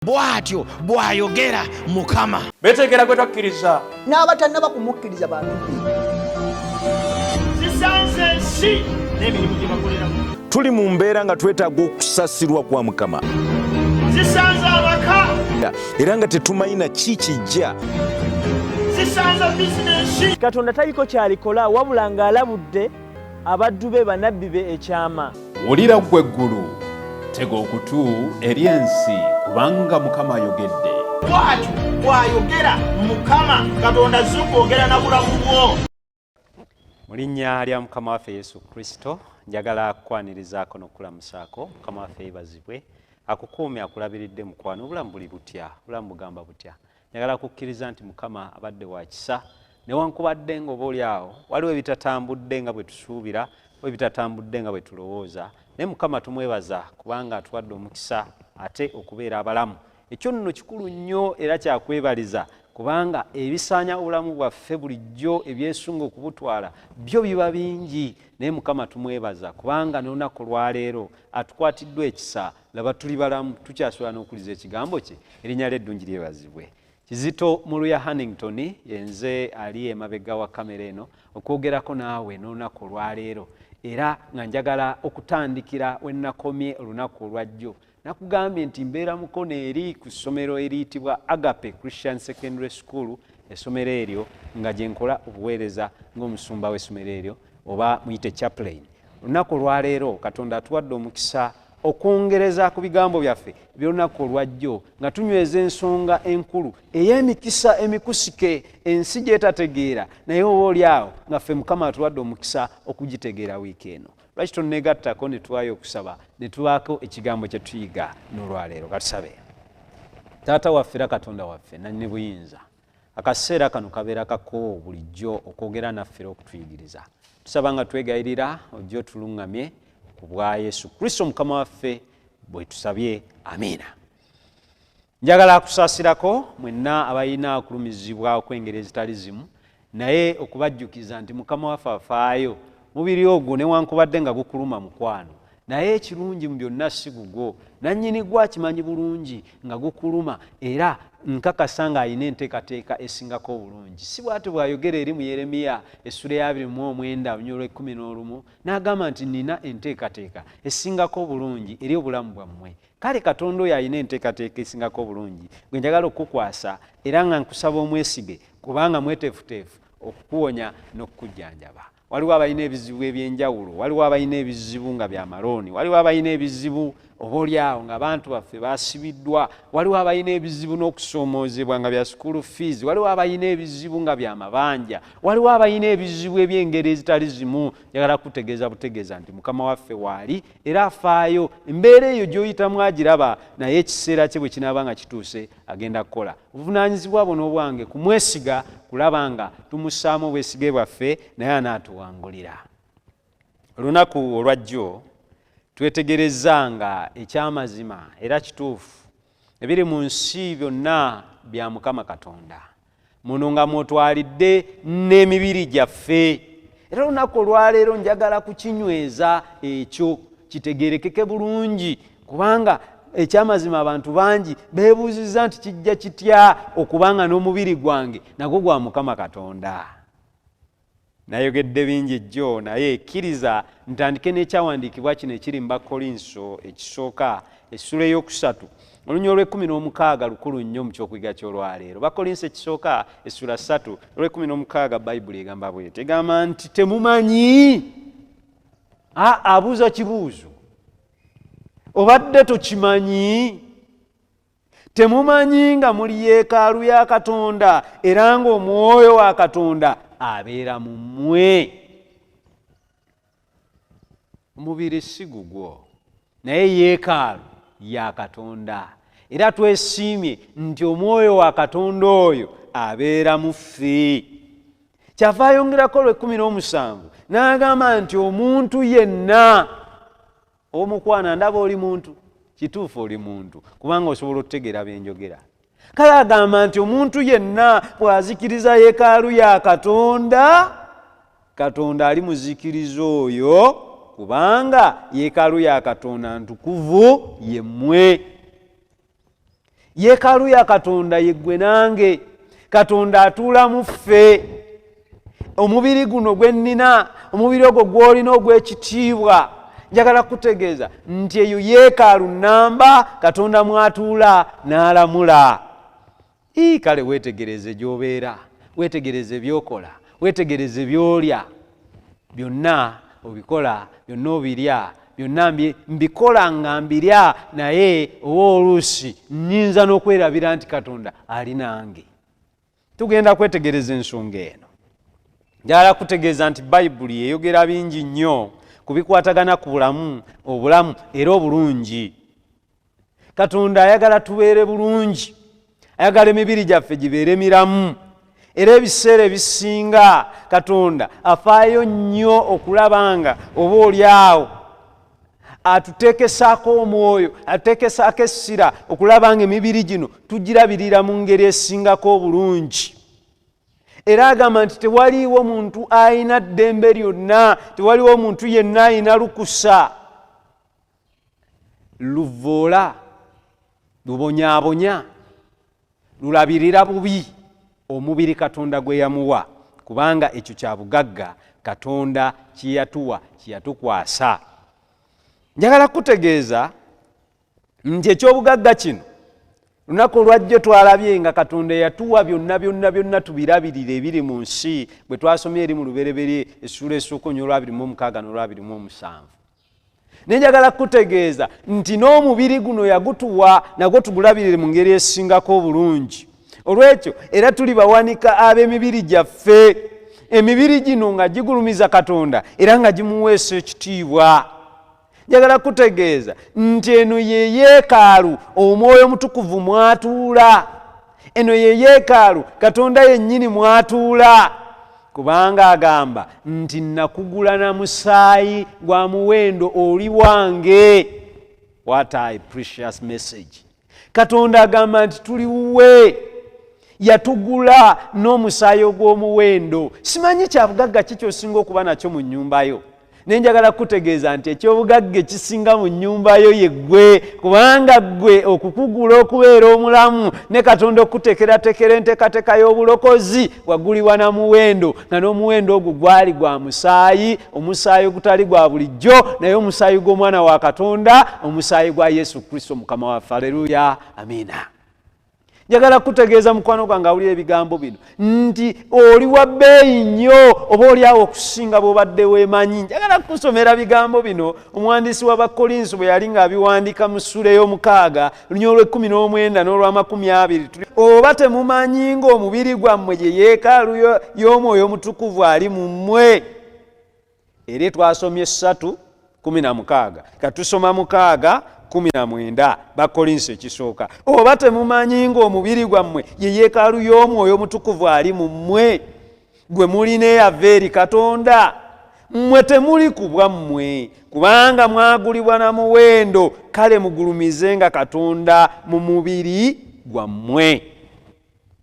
Bw'atyo bw'ayogera Mukama. Beetegera gwe twakkiriza. N'abatannaba kumukkiriza bantu be. Zisanze ensi n'emirimu gye bakoleramu. Tuli mu mbeera nga twetaaga okusasirwa kwa Mukama. Zisanze abaka. Era nga tetumanyi na ki kijja. Zisanze bizinensi. Katonda taliko kyalikola wabula ng'alabudde abaddu be bannabbi be ekyama. Wulira ggwe eggulu, tega okutu eri ensi, kubanga Mukama ayogedde. Bw'atyo bw'ayogera Mukama Katonda azze okwogera na bulamu bwo. Mu linnya lya Mukama waffe Yesu Kristo, njagala kukwanirizaako n'okukulamusaako. Mukama waffe yeebazibwe, akukuumye, akulabiridde mukwano. Obulamu buli butya? Obulamu bugamba butya? Njagala kukkiriza nti Mukama abadde wa kisa, newankubadde ng'oba oli awo waliwo ebitatambudde nga bwe tusuubira oba ebitatambudde nga bwe tulowooza, naye Mukama tumwebaza kubanga atuwadde omukisa ate okubeera abalamu. Ekyo nno kikulu nnyo era kyakwebaliza, kubanga ebisaanya obulamu bwaffe bulijjo ebyesunga okubutwala byo biba bingi, naye Mukama tumwebaza kubanga n'olunaku olwaleero atukwatiddwa ekisa. Laba tuli balamu, tukyasobola n'okuliza ekigambo kye. Erinnya lye eddungi lyebazibwe. Kizito Muluya Hannington yenze ali emabega wa kamera eno okwogerako naawe n'olunaku olwaleero, era nga njagala okutandikira we nakomye olunaku olwajjo. Nakugambye nti mbeera Mukono eri ku ssomero eriyitibwa Agape Christian Secondary School, essomero eryo nga gye nkola obuweereza ng'omusumba w'essomero eryo oba muyite chaplain. Olunaku olwaleero Katonda atuwadde omukisa okwongereza ku bigambo byaffe eby'olunaku olwajjo nga tunyweza ensonga enkulu ey'emikisa emikusike ensi gy'etategeera, naye oba oli awo nga ffe Mukama atuwadde omukisa okugitegeera wiiki eno. Lwaki tonneegattako ne tuwaayo okusaba ne tubaako ekigambo kye tuyiga n'olwaleero? Katusabe. Taata waffe era Katonda waffe nannyini buyinza, akaseera kano kabeera kako bulijjo okwogera naffe era okutuyigiriza. Tusaba nga twegayirira ojje otuluŋŋamye ku bwa Yesu Kristo Mukama waffe bwe tusabye, amiina. Njagala kusaasirako mwenna abalina okulumizibwa okw'engeri ezitali zimu, naye okubajjukiza nti Mukama waffe afaayo. Mubiri ogwo newankubadde nga gukuluma mukwano, naye ekirungi mu byonna si gugwo, nannyini gwo akimanyi bulungi nga gukuluma, era nkakasa ng'alina enteekateeka esingako obulungi. Si bw'atyo bw'ayogera eri mu Yeremiya essula eya abiri mu omwenda olunyiriri lw'ekkumi n'olumu, n'agamba nti nnina enteekateeka esingako obulungi eri obulamu bwammwe. Kale Katonda oyo alina enteekateeka esingako obulungi gwe njagala okukukwasa, era nga nkusaba omwesige kubanga mweteefuteefu okukuwonya n'okukujjanjaba. Waliwo abalina ebizibu eby'enjawulo, waliwo abalina ebizibu nga bya malooni, waliwo abalina ebizibu oba oli awo nga abantu baffe basibiddwa, waliwo abalina ebizibu n'okusoomoozebwa nga bya school fees, waliwo abalina ebizibu nga bya mabanja, waliwo abalina ebizibu eby'engeri ezitali zimu. Njagala kutegeeza butegeeza nti Mukama waffe waali era afaayo. Embeera eyo gy'oyitamu agiraba, naye ekiseera kye bwe kinaaba nga kituuse agenda kukola. Obuvunaanyizibwa bwo n'obwange kumwesiga, kulaba nga tumussaamu obwesige bwaffe, naye anaatuwangulira. Olunaku olwajjo twetegerezza nga ekyamazima era kituufu ebiri mu nsi byonna bya Mukama Katonda, muno nga mwotwalidde n'emibiri gyaffe. Era olunaku olwaleero njagala kukinyweza ekyo kitegeerekeke bulungi, kubanga ekyamazima abantu bangi beebuuzizza nti kijja kitya okubanga n'omubiri gwange nagwo gwa Mukama Katonda. Nayogedde bingi jjo, naye kkiriza ntandike n'ekyawandiikibwa kino ekiri mu Bakkolinso ekisooka essula ey'okusatu olunyiriri olw'ekkumi n'omukaaga. Lukulu nnyo mu kyokuyiga ky'olwaleero. Bakkolinso ekisooka essula 3 olw'ekkumi n'omukaaga, Bayibuli egamba bw'eti, egamba nti temumanyi. Abuuza kibuuzo, obadde tokimanyi? Temumanyi nga muli yeekaalu ya Katonda era ng'omwoyo wa Katonda abeera mu mmwe? Omubiri si gugwo, naye yeekaalu ya Katonda, era twesiimye nti omwoyo wa Katonda oyo abeera mu ffe. Kyava ayongerako olw'ekkumi n'omusanvu n'agamba nti omuntu yenna, omukwana ndaba oli muntu, kituufu oli muntu kubanga osobola okutegeera bye njogera. Kale agamba nti omuntu yenna bw'azikiriza yeekaalu ya Katonda, Katonda alimuzikiriza oyo, kubanga yeekaalu ya Katonda ntukuvu ye mmwe. Yeekaalu ya Katonda yeggwe nange. Katonda atuula mu ffe. Omubiri guno gwe nnina, omubiri ogwo gw'olina ogw'ekitiibwa, njagala kutegeeza nti eyo yeekaalu nnamba Katonda mw'atuula n'alamula. Ii, kale weetegereze gy'obeera, weetegereze by'okola, weetegereze by'olya, byonna obikola, byonna obirya, byonna mbikola nga mbirya, naye oba oluusi nnyinza n'okwerabira nti Katonda ali nange. Tugenda kwetegereza ensonga eno. Njagala kutegeeza nti Bayibuli eyogera bingi nnyo ku bikwatagana ku bulamu, obulamu era obulungi. Katonda ayagala tubeere bulungi, ayagala emibiri gyaffe gibeere miramu. Era ebiseera ebisinga Katonda afaayo nnyo okulaba nga oba oli awo atuteekesaako omwoyo, atuteekesaako essira okulaba nga emibiri gino tugirabirira mu ngeri esingako obulungi. Era agamba nti tewaliiwo muntu alina ddembe lyonna, tewaliwo muntu yenna alina lukusa luvoola, lubonyaabonya, lulabirira bubi omubiri Katonda gwe yamuwa, kubanga ekyo kya bugagga Katonda kye yatuwa, kye yatukwasa. Njagala kutegeeza nti eky'obugagga kino lunaku olwajjo twalabye nga Katonda yatuwa byonna byonna byonna tubirabirire ebiri mu nsi, bwe twasomye eri mu Lubereberye essuula esooka nnyo olwabiri mu omukaaga n'olwabiri mu omusanvu. Naye njagala kutegeeza nti n'omubiri guno yagutuwa nagwo tugulabirire mu ngeri esingako obulungi. Olwekyo era tuli bawanika ab'emibiri gyaffe, emibiri gino nga gigulumiza Katonda era nga gimuweesa ekitiibwa. Njagala kutegeeza nti eno ye yeekaalu Omwoyo Omutukuvu mw'atuula, eno ye yeekaalu Katonda yennyini mw'atuula, kubanga agamba nti nakugula na musaayi gwa muwendo, oli wange. What a precious message. Katonda agamba nti tuli wuwe, yatugula n'omusaayi ogw'omuwendo. Simanyi kya bugagga ki ky'osinga okuba nakyo mu nnyumba yo, naye njagala kutegeeza nti eky'obugagga ekisinga mu nnyumba yo ye ggwe, kubanga ggwe okukugula okubeera omulamu ne Katonda okuteekerateekera enteekateeka y'obulokozi wagulibwa na muwendo, nga n'omuwendo ogwo gwali gwa musaayi, omusaayi ogutali gwa bulijjo, naye omusaayi gw'Omwana wa Katonda, omusaayi gwa Yesu Kristo Mukama waffe. Aleluya, amiina. Njagala kutegeeza mukwano gwange awulira ebigambo bino nti oli wa bbeeyi nnyo, oba oli awo okusinga bw'obadde weemanyi. Njagala kukusomera bigambo bino omuwandiisi w'Abakkolinso bwe yali ng'abiwandiika mu ssuula ey'omukaaga lunya olw'ekkumi n'omwenda n'olw'amakumi abiri. Oba temumanyi ng'omubiri gwammwe gye yeekaalu y'Omwoyo Omutukuvu ali mu mmwe? Era twasomye 3:16, katusoma 6:19, Bakkolinso ekisooka. Oba temumanyi ng'omubiri gwammwe ye yeekaalu y'Omwoyo Omutukuvu ali mu mmwe, gwe mulina eyava eri Katonda? Mmwe temuli ku bwammwe, kubanga mwagulibwa na muwendo, kale mugulumizenga Katonda mu mubiri gwammwe.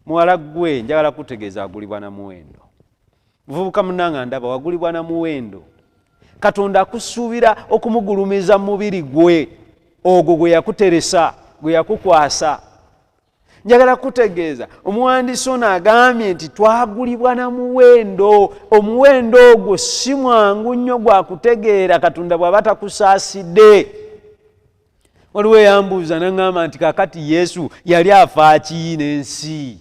Muwala ggwe, njagala kutegeeza agulibwa na muwendo. Muvubuka munnange ndaba wagulibwa na muwendo. Katonda akusuubira okumugulumiza mu mubiri gwe ogwo gwe yakuteresa, gwe yakukwasa. Njagala kutegeeza omuwandiisi ono agambye nti twagulibwa na muwendo. Omuwendo ogwo si mwangu nnyo gwa kutegeera Katonda bw'aba takusaasidde. Waliwo eyambuuza n'aŋŋamba nti kaakati Yesu yali afa ki n'ensi?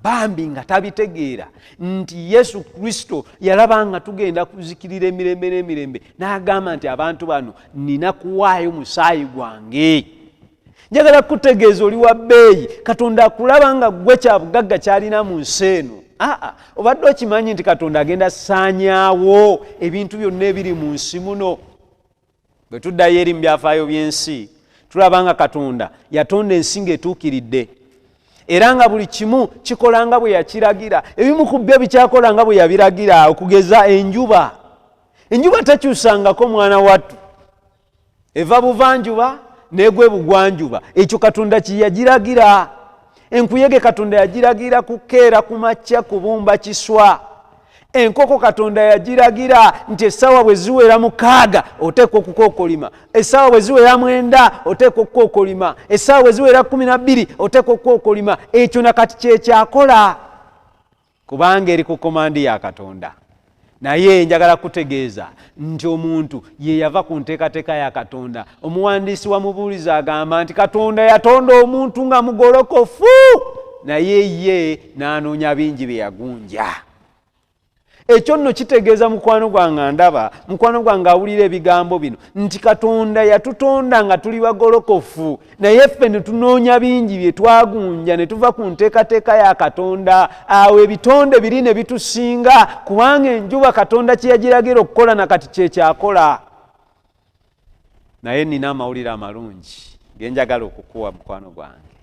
Bambi nga tabitegeera nti Yesu Kristo yalaba nga tugenda kuzikirira emirembe n'emirembe, n'agamba nti abantu bano nina kuwaayo musaayi gwange. Njagala kutegeeza oli wa bbeeyi. Katonda akulaba nga ggwe kya bugagga ky'alina mu nsi eno. Aa, obadde okimanyi nti Katonda agenda saanyaawo ebintu byonna ebiri mu nsi muno? Bwe tuddayo eri mu byafaayo by'ensi, tulaba nga Katonda yatonda ensi ng'etuukiridde, era nga buli kimu kikola nga bwe yakiragira. Ebimu ku byo bikyakola nga bwe yabiragira, okugeza enjuba. Enjuba tekyusangako mwana wattu, eva buvanjuba n'egwa ebugwanjuba. Ekyo Katonda kye yagiragira. Enkuyege Katonda yagiragira kukeera ku makya kubumba kiswa. Enkoko Katonda yagiragira nti essaawa bwe ziwera 6 oteekwa okukookolima, essaawa bwe ziwera 9 oteekwa okukookolima, essaawa bwe ziwera 12 oteekwa okukookolima. Ekyo nakati kyekyakola, kubanga eri ku komandi ya Katonda. Naye njagala kutegeeza nti omuntu ye yava ku nteekateeka ya Katonda. Omuwandiisi wa Mubuulizi agamba nti Katonda yatonda omuntu nga mugolokofu, naye ye n'anoonya bingi bye yagunja. Ekyo nno kitegeeza, mukwano gwange ndaba, mukwano gwange awulira ebigambo bino, nti Katonda yatutonda nga tuli bagolokofu, naye ffe ne tunoonya bingi bye twagunja ne tuva ku nteekateeka ya Katonda. Awo ebitonde biri ne bitusinga, kubanga enjuba Katonda kye yagiragira okukola na kati kye kyakola. Naye nnina amawulire amalungi ge njagala okukuwa, mukwano gwange,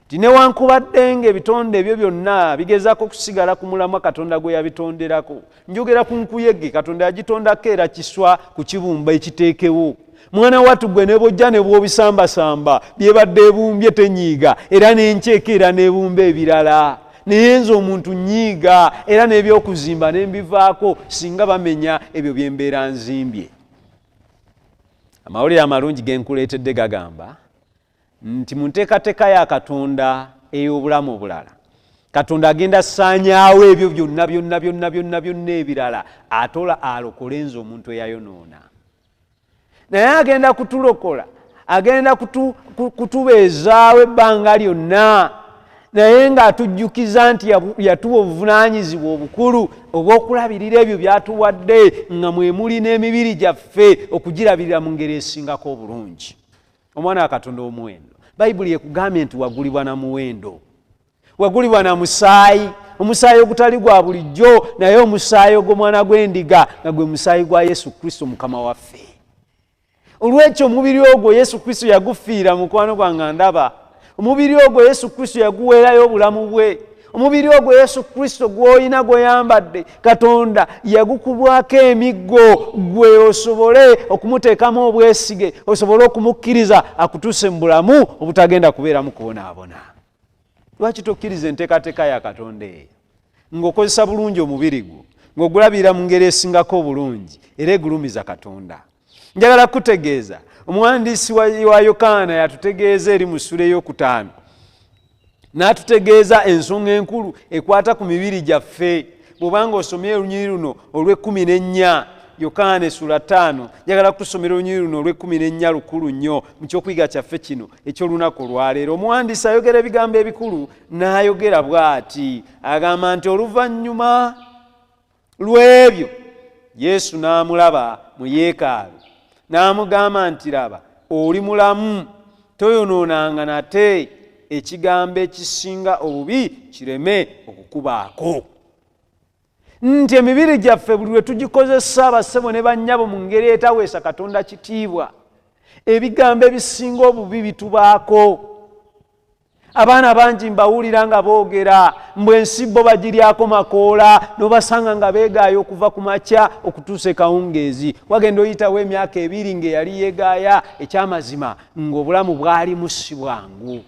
nti newankubadde ng'ebitonde ebyo byonna bigezaako okusigala ku mulamwa Katonda gwe yabitonderako. Njogera ku nkuyege, Katonda yagitondako era kiswa ku kibumba ekiteekewo. Mwana wattu gwe ne bw'ojja ne bw'obisambasamba, byebadde ebumbye tenyiiga, era n'enkyeka era n'ebumba ebirala. Naye nze omuntu nnyiiga, era n'ebyokuzimba ne mbivaako singa bamenya ebyo bye mbeera nzimbye. Amawulire amalungi ge nkuleetedde gagamba nti mu nteekateeka ya Katonda ey'obulamu obulala, Katonda agenda ssaanyaawo ebyo byonna byonna byonna byonna byonna ebirala, atola alokole nze omuntu eyayonoona. Naye agenda kutulokola, agenda kutubeezaawo ebbanga lyonna, naye ng'atujjukiza nti yatuwa obuvunaanyizibwa obukulu obw'okulabirira ebyo by'atuwadde, nga mwe muli n'emibiri gyaffe, okugirabirira mu ngeri esingako obulungi. Omwana wa Katonda omuwendo, Bayibuli ekugambye nti wagulibwa na muwendo, wagulibwa na musaayi, omusaayi ogutali gwa bulijjo, naye omusaayi ogw'omwana gw'endiga, nga gwe musaayi gwa Yesu Kristo Mukama waffe. Olw'ekyo omubiri ogwo Yesu Kristo yagufiira, mukwano gwange ndaba, omubiri ogwo Yesu Kristo yaguweerayo obulamu bwe. Omubiri ogwo Yesu Kristo gw'olina gw'oyambadde, Katonda yagukubwako emiggo gwe osobole okumuteekamu obwesige, osobole okumukkiriza akutuuse mu bulamu obutagenda kubeeramu kubonaabona. Lwaki tokkiriza enteekateeka ya Katonda eyo, ng'okozesa bulungi omubiri gwo, ng'ogulabirira mu ngeri esingako obulungi era egulumiza Katonda? Njagala kutegeeza, omuwandiisi wa Yokaana yatutegeeza eri mu ssula 5, n'atutegeeza ensonga enkulu ekwata ku mibiri gyaffe. Bw'obanga osomye olunyiriri luno olw'ekkumi n'ennya, Yokaana essula 5, njagala kutusomera olunyiriri luno olw'ekkumi n'ennya, lukulu nnyo mu kyokuyiga kyaffe kino eky'olunaku olwaleero. Omuwandiisi ayogera ebigambo ebikulu, n'ayogera bw'ati, agamba nti oluvannyuma lw'ebyo Yesu n'amulaba mu yeekaalu, n'amugamba nti laba, oli mulamu, toyonoonanga nate, ekigambo ekisinga obubi kireme okukubaako. Nti emibiri gyaffe buli lwe tugikozesa, abassebo ne bannyabo, mu ngeri etaweesa Katonda kitiibwa, ebigambo ebisinga obubi bitubaako. Abaana bangi mbawulira nga boogera mbu ensi bo bagiryako makoola, n'obasanga nga beegaaya okuva ku makya okutuusa ekawungeezi. Wagenda oyitawo emyaka 2 ng'eyali yeegaaya, ekyamazima ng'obulamu bwalimu si bwangu.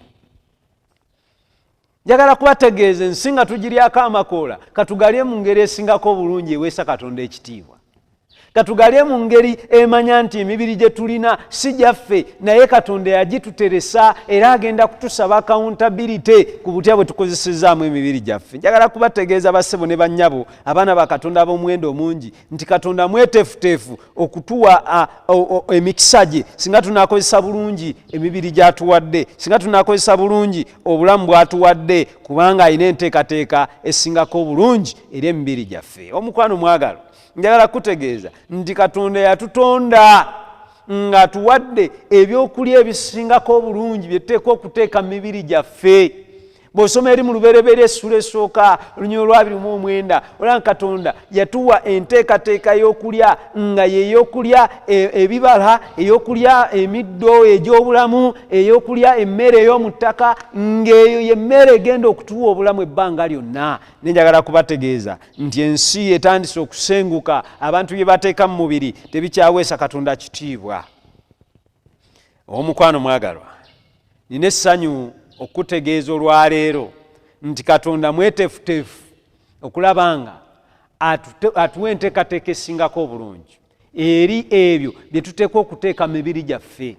Njagala kubategeeza, ensi nga tugiryako amakoola, katugalye mu ngeri esingako obulungi eweesa Katonda ekitiibwa. Katugalye mu ngeri emanya nti emibiri gye tulina si gyaffe, naye Katonda yagituteresa, era agenda kutusaba accountability ku butya bwe tukozesezaamu emibiri gyaffe. Njagala kubategeeza, bassebo ne bannyabo, abaana ba Katonda ab'omuwendo omungi, nti Katonda mweteefuteefu okutuwa emikisa gye singa tunaakozesa bulungi emibiri gy'atuwadde, singa tunaakozesa bulungi obulamu bw'atuwadde, kubanga alina enteekateeka esingako obulungi eri emibiri gyaffe. Omukwano mwagalwa, njagala kutegeeza nti Katonda yatutonda ng'atuwadde ebyokulya ebisingako obulungi bye tuteekwa okuteeka mu mibiri gyaffe. Bw'osoma eri mu Lubereberye essula esooka olunyiriri olwa 29, olaba Katonda yatuwa enteekateeka y'okulya nga y'ey'okulya ebibala, ey'okulya emiddo egy'obulamu, ey'okulya emmere ey'omu ttaka, ng'eyo y'emmere egenda okutuwa obulamu ebbanga lyonna. Ne njagala kubategeeza nti ensi etandise okusenguka, abantu bye bateeka mu mubiri tebikyaweesa Katonda kitiibwa. Omukwano mwagalwa, nina essanyu okutegeeza olwaleero nti Katonda mweteefuteefu okulaba nga Atuwa enteekateeka esingako obulungi eri ebyo bye tuteekwa okuteeka mu mibiri gyaffe.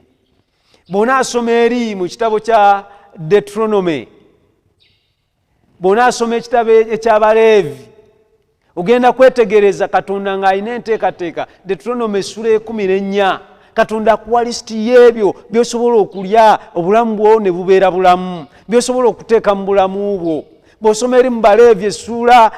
Bw'onaasoma eri mu kitabo kya Deuteronomy, bw'onaasoma ekitabo eky'Abaleevi, ogenda kwetegereza Katonda ng'alina enteekateeka. Deuteronomy essula 14, Katonda akuwa lisiti y'ebyo by'osobola okulya obulamu bwo ne bubeera bulamu, by'osobola okuteeka mu bulamu bwo. Bw'osoma eri mu Baleevi essuula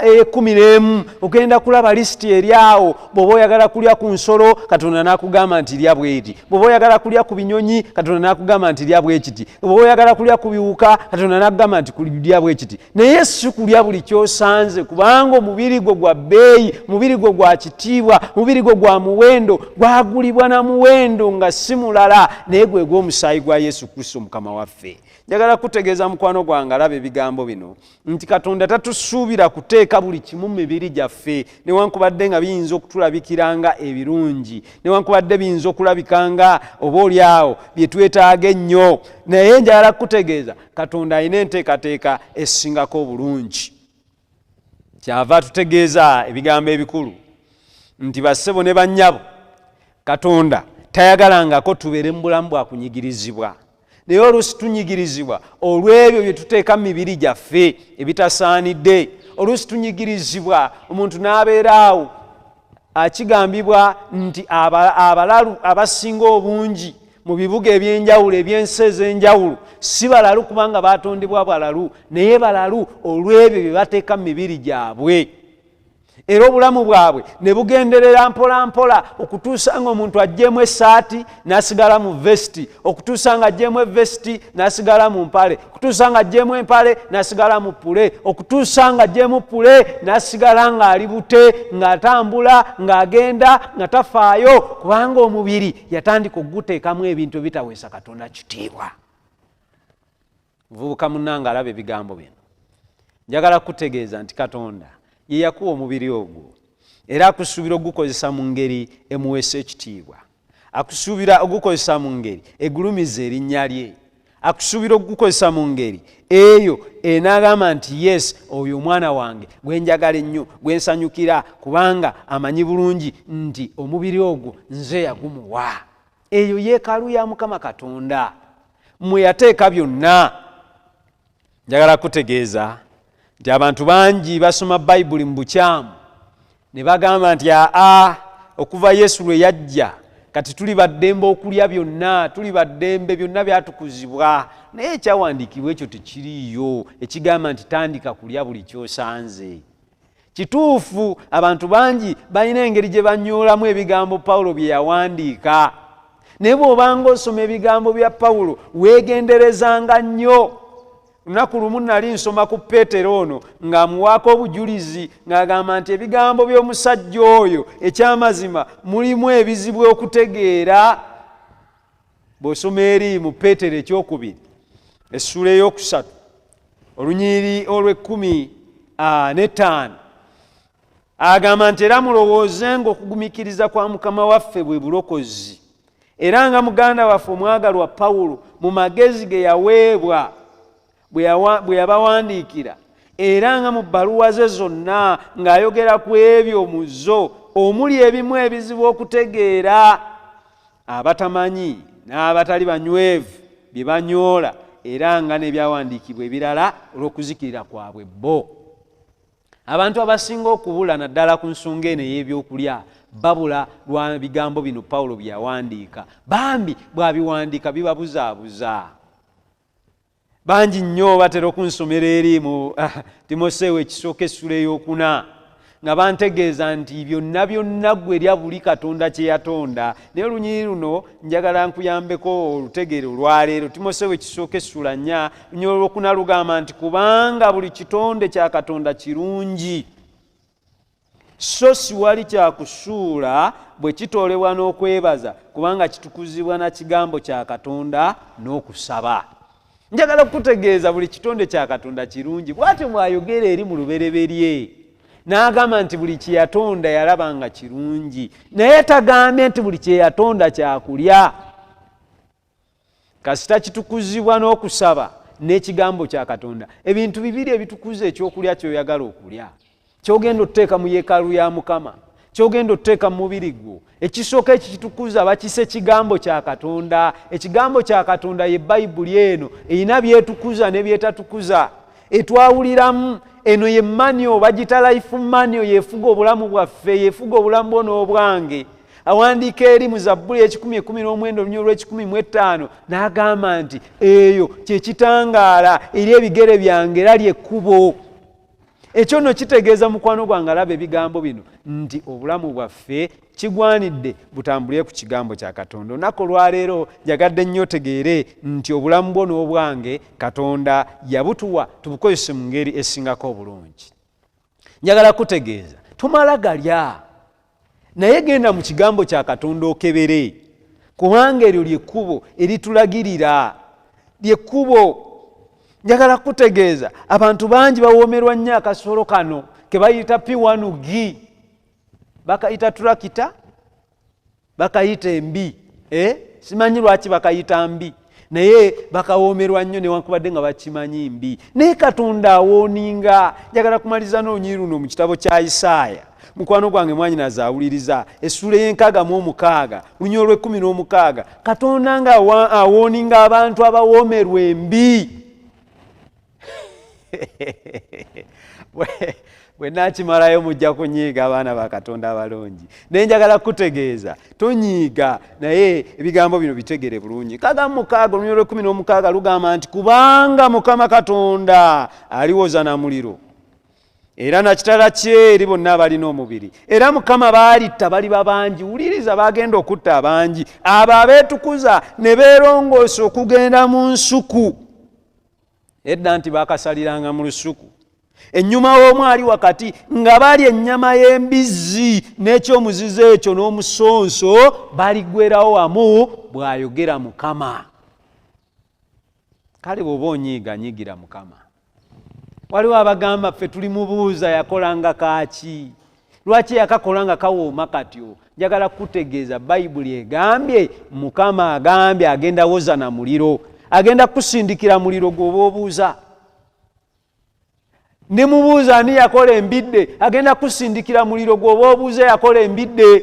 11, ogenda kulaba lisiti eri awo. Bw'oba oyagala kulya ku nsolo, Katonda n'akugamba nti lya bw'eti. Bw'oba oyagala kulya ku binyonyi, Katonda n'akugamba nti lya bw'ekiti. Bw'oba oyagala kulya ku biwuka, Katonda n'akugamba nti lya bw'ekiti. Naye si kulya buli ky'osanze, kubanga omubiri gwo gwa bbeeyi, mubiri gwo gwa kitiibwa, mubiri gwo gwa muwendo, gwagulibwa na muwendo nga si mulala, naye gwe gw'omusaayi gwa Yesu Kristo Mukama waffe. Njagala kutegeeza mukwano gwange alaba ebigambo bino nti Katonda tatusuubira kuteeka buli kimu mu mibiri gyaffe, newankubadde nga biyinza okutulabikira nga ebirungi, newankubadde biyinza okulabika nga oba oli awo bye twetaaga ennyo. Naye njagala kukutegeeza Katonda alina enteekateeka esingako obulungi. Kyava atutegeeza ebigambo ebikulu nti bassebo ne bannyabo, Katonda tayagalangako tubeere mu bulamu bwa kunyigirizibwa. Naye oluusi tunyigirizibwa olw'ebyo bye tuteeka mu mibiri gyaffe ebitasaanidde. Oluusi tunyigirizibwa omuntu n'abeera awo akigambibwa nti abalalu abasinga obungi mu bibuga eby'enjawulo eby'ensi ez'enjawulo si balalu kubanga baatondebwa balalu, naye balalu olw'ebyo bye bateeka mu mibiri gyabwe. Era obulamu bwabwe ne bugenderera mpola mpola okutuusa ng'omuntu aggyemu essaati n'asigala mu vesiti, okutuusa ng'aggyemu evesiti n'asigala mu mpale, okutuusa ng'aggyemu empale n'asigala mu pule, okutuusa ng'aggyemu pule n'asigala ng'ali bute, ng'atambula, ng'agenda, nga tafaayo, kubanga omubiri yatandika okuguteekamu ebintu ebitaweesa Katonda kitiibwa. Muvubuka munnange alaba ebigambo bino, njagala kukutegeeza nti Katonda ye yakuwa omubiri ogwo, era akusuubira okugukozesa mu ngeri emuweesa ekitiibwa, akusuubira okugukozesa mu ngeri egulumiza erinnya lye, akusuubira okugukozesa mu ngeri eyo enaagamba nti yes, oyo omwana wange gwe njagala ennyo, gwe nsanyukira, kubanga amanyi bulungi nti omubiri ogwo nze yagumuwa. Eyo yeekaalu ya Mukama Katonda mwe yateeka byonna. Njagala kutegeeza nti abantu bangi basoma Bayibuli mu bukyamu ne bagamba nti aa, okuva Yesu lwe yajja kati tuli baddembe okulya byonna, tuli baddembe, byonna byatukuzibwa. Naye ekyawandiikibwa ekyo tekiriiyo ekigamba nti tandika kulya buli ky'osanze. Kituufu abantu bangi balina engeri gye banyoolamu ebigambo Pawulo bye yawandiika, naye bw'obanga osoma ebigambo bya Pawulo weegenderezanga nnyo. Lunaku lumu nali nsoma ku Peetero ono ng'amuwaako obujulizi ng'agamba nti ebigambo by'omusajja oyo ekyamazima mulimu ebizibu okutegeera. Bw'osoma eri mu Peetero ekyokubiri essuula 3 olunyiriri olw'ekkumi n'ettaano agamba nti era mulowoozenga okugumiikiriza kwa Mukama waffe bwe bulokozi, era nga muganda waffe omwagalwa Pawulo mu magezi ge yaweebwa bwe yabawandiikira, era nga mu bbaluwa ze zonna ng'ayogera ku ebyo mu zo omuli ebimu ebizibu okutegeera, abatamanyi n'abatali banywevu bye banyoola, era nga n'ebyawandiikibwa ebirala olw'okuzikirira kwabwe bo. Abantu abasinga okubula naddala ku nsonga eno ey'ebyokulya babula lwa bigambo bino Pawulo bye yawandiika. Bambi bw'abiwandiika bibabuzaabuza. Bangi nnyo batera okunsomera eri mu Timoseewo ekisooka essula 4 nga bantegeeza nti byonna byonna ggwe lya buli Katonda kye yatonda. Naye olunyiriri luno njagala nkuyambeko olutegeere olwaleero. Timoseewo ekisooka essula 4 lunyiriri olwokuna lugamba nti kubanga buli kitonde kya Katonda kirungi, so siwali kyakusuula bwe kitoolebwa n'okwebaza, kubanga kitukuzibwa na kigambo kya Katonda n'okusaba. Njagala kukutegeeza buli kitonde kya Katonda kirungi. Bw'atyo bw'ayogera eri mu lubereberye n'agamba nti buli kye yatonda yalaba nga kirungi, naye tagambye nti buli kye yatonda kyakulya. Kasita kitukuzibwa n'okusaba n'ekigambo kya Katonda. Ebintu bibiri ebitukuza ekyokulya ky'oyagala okulya. Kyogenda otuteeka mu yeekaalu ya Mukama, kyogenda otuteeka mu mubiri gwo, ekisooka ekitukuza bakise kigambo kya Katonda. Ekigambo kya Katonda ye Bayibuli eno erina byetukuza ne byetatukuza, etwawuliramu. Eno ye manyo, bagita life manyo, yefuga obulamu bwaffe, yefuga obulamu bwo n'obwange. Awandiika eri mu Zabbuli 119 olunyiriri lw'ekikumimwetaano n'agamba nti eyo kye kitangaala eri ebigere byange era ly'ekkubo. Ekyo nno kitegeeza, mukwano gwange alaba ebigambo bino, nti obulamu bwaffe kigwanidde butambulire ku kigambo kya Katonda. Olunaku olwaleero njagadde nnyo otegeere nti obulamu bwo n'obwange Katonda yabutuwa tubukozese mu ngeri esingako obulungi. Njagala kutegeeza tumala galya, naye genda mu kigambo kya Katonda okebere, kubanga eryo ly'ekkubo eritulagirira, ly'ekkubo. Njagala kutegeeza abantu bangi bawoomerwa nnyo akasolo kano ke bayita P1G, bakayita turakita, bakayita embi, simanyi lwaki bakayita mbi, naye bakawoomerwa nnyo newankubadde nga bakimanyi mbi. Naye Katonda awooninga. Njagala kumaliza n'olunyiriri luno mu kitabo kya Isaaya. Mukwano gwange mwanyinaze awuliriza, essuula ey'enkaaga mu omukaaga lunyiriri olw'ekkumi n'omukaaga, Katonda nga awooninga abantu abawoomerwa embi. Bwe naakimalayo mujja kunyiiga, abaana ba Katonda abalungi, naye njagala kutegeeza tonyiiga, naye ebigambo bino bitegere bulungi. 66 olunyiriri olw'ekkumi n'omukaaga lugamba nti kubanga Mukama Katonda aliwoza na muliro era na kitala kye eri bonna abalina omubiri, era Mukama baalitta baliba bangi. Wuliriza, bagenda okutta abangi, abo abeetukuza ne beerongoosa okugenda mu nsuku. Edda nti bakasaliranga mu lusuku, ennyuma w'omu ali wakati, nga balya ennyama y'embizzi n'ekyomuzizo ekyo n'omusonso, baligwerawo wamu, bw'ayogera Mukama. Kale bw'oba onyiiga, nyiigira Mukama. Waliwo abagamba ffe tuli mubuuza yakolanga kaaki, lwaki yakakola nga kawooma katyo? Njagala kutegeeza Bayibuli egambye, Mukama agambye agenda woza na muliro, agenda kusindikira muliro gw'oba obuuza. Ndi mubuuza ani yakola embidde, agenda kusindikira muliro gw'oba obuuza yakola embidde.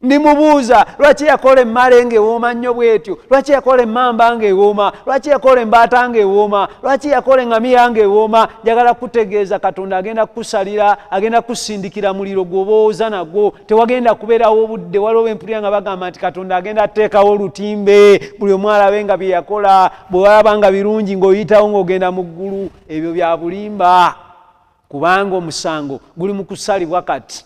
Ndi mubuuza lwaki yakola emmale ng'ewooma nnyo bw'etyo, lwaki yakola emmamba ng'ewooma, lwaki yakola embaata ng'ewooma, lwaki yakola eŋŋamiya ng'ewooma. Njagala kutegeeza Katonda agenda kukusalira, agenda kusindikira muliro gw'oba owoza nagwo, tewagenda kubeerawo obudde. Waliwo bempulira nga bagamba nti Katonda agenda ateekawo olutimbe, buli omu alabe nga bye yakola, bwe walaba nga birungi ng'oyitawo ng'ogenda mu ggulu. Ebyo bya bulimba, kubanga omusango guli mu kusalibwa kati.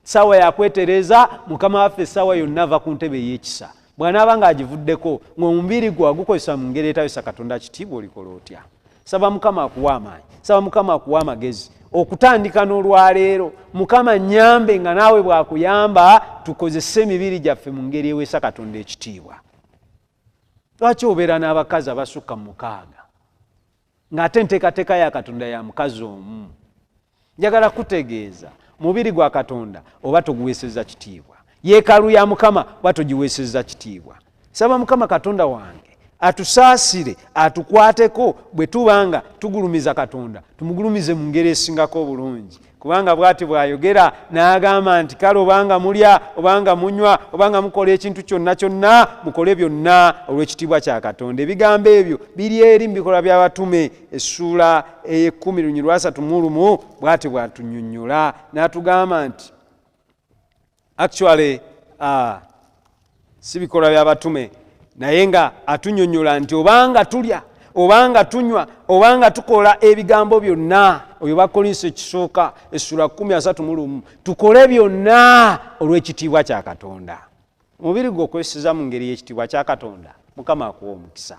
Ssaawa yakwetereza Mukama waffe essaawa yonna ava ku ntebe ey'ekisa. Bw'anaaba ng'agivuddeko ng'omubiri gwo agukozesa mu ngeri etawesa Katonda kitiibwa, olikola otya? Saba Mukama akuwa amaanyi, saba Mukama akuwa amagezi okutandika n'olwaleero. Mukama nnyambe nga naawe bw'akuyamba tukozese emibiri gyaffe mu ngeri eweesa Katonda ekitiibwa. Lwaki obeera n'abakazi abasukka mu 6 ng'ate enteekateeka ya Katonda ya mukazi omu? Njagala kutegeeza mubiri gwa Katonda oba toguweesezza kitiibwa, yeekaalu ya Mukama oba togiweesezza kitiibwa. Saba Mukama Katonda wange atusaasire, atukwateko bwe tuba nga tugulumiza Katonda, tumugulumize mu ngeri esingako obulungi, kubanga bw'ati bw'ayogera n'agamba nti kale obanga mulya, obanga munywa, obanga mukola ekintu kyonna kyonna, mukole byonna olw'ekitiibwa kya Katonda. Ebigambo ebyo biri eri mu Bikolwa by'Abatume essuula ey'ekkumi lunyiriri lwasatu mu lumu. Bw'ati bw'atunnyonnyola n'atugamba nti actually si Bikolwa by'Abatume, naye nga atunnyonnyola nti obanga tulya, obanga tunywa, obanga tukola ebigambo byonna, oyo Bakolinso ekisooka essula 10:31, tukole byonna olw'ekitiibwa kya Katonda. Omubiri gwe okwesiza mu ngeri y'ekitiibwa kya Katonda. Mukama akuwa omukisa.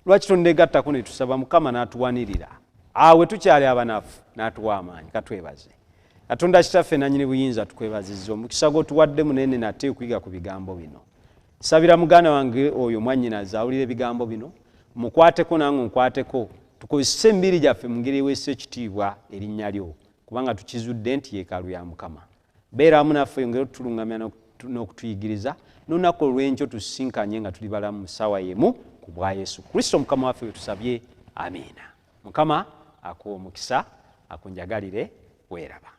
Lwaki tonneegattako ne tusaba Mukama n'atuwanirira awe tukyali abanafu, n'atuwa amaanyi? Katwebaze Katonda Kitaffe nannyini buyinza. Tukwebazizza omukisa gw'otuwadde munene nate okuyiga ku bigambo bino. Sabira muganda wange oyo mwannyinaze awulira ebigambo bino, mukwateko nange onkwateko, tukozese emibiri gyaffe mu ngeri eweesa ekitiibwa erinnya lyo, kubanga tukizudde nti yeekaalu ya Mukama. Beera wamu naffe, yongere otutulungamya n'okutuyigiriza. N'olunaku olw'enkyo tusisinkanye nga tuli balamu mu ssaawa y'emu, ku bwa Yesu Kristo Mukama waffe we tusabye, amiina. Mukama akuwa omukisa, akunjagalire. Weeraba.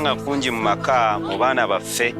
Nga kungi mu maka mu baana baffe,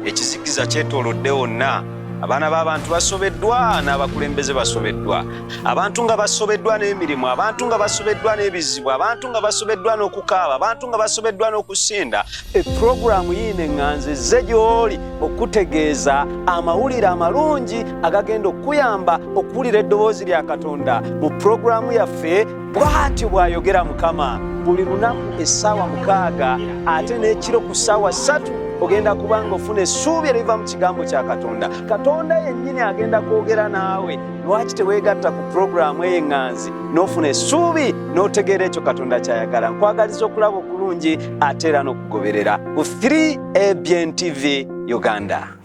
ekizikiza kyetoolodde wonna. Abaana b'abantu basobeddwa n'abakulembeze basobeddwa, abantu nga basobeddwa n'emirimu, abantu nga basobeddwa n'ebizibu, abantu nga basobeddwa n'okukaaba, abantu nga basobeddwa n'okusinda. Epuroguramu yiino eŋŋanzi ezze gy'oli okutegeeza amawulire amalungi agagenda okukuyamba okuwulira eddoboozi lya Katonda mu puroguramu yaffe Bw'atyo bw'ayogera Mukama. Buli lunaku essaawa 6 ate n'ekiro ku ssaawa 3 ogenda kuba ng'ofuna essuubi eriva mu kigambo kya Katonda. Katonda yennyini agenda kwogera naawe. Lwaki teweegatta ku pulogulaamu eyo eŋŋanzi n'ofuna essuubi n'otegeera ekyo Katonda ky'ayagala? Nkwagaliza okulaba okulungi ate era n'okugoberera ku 3 ABN TV Uganda.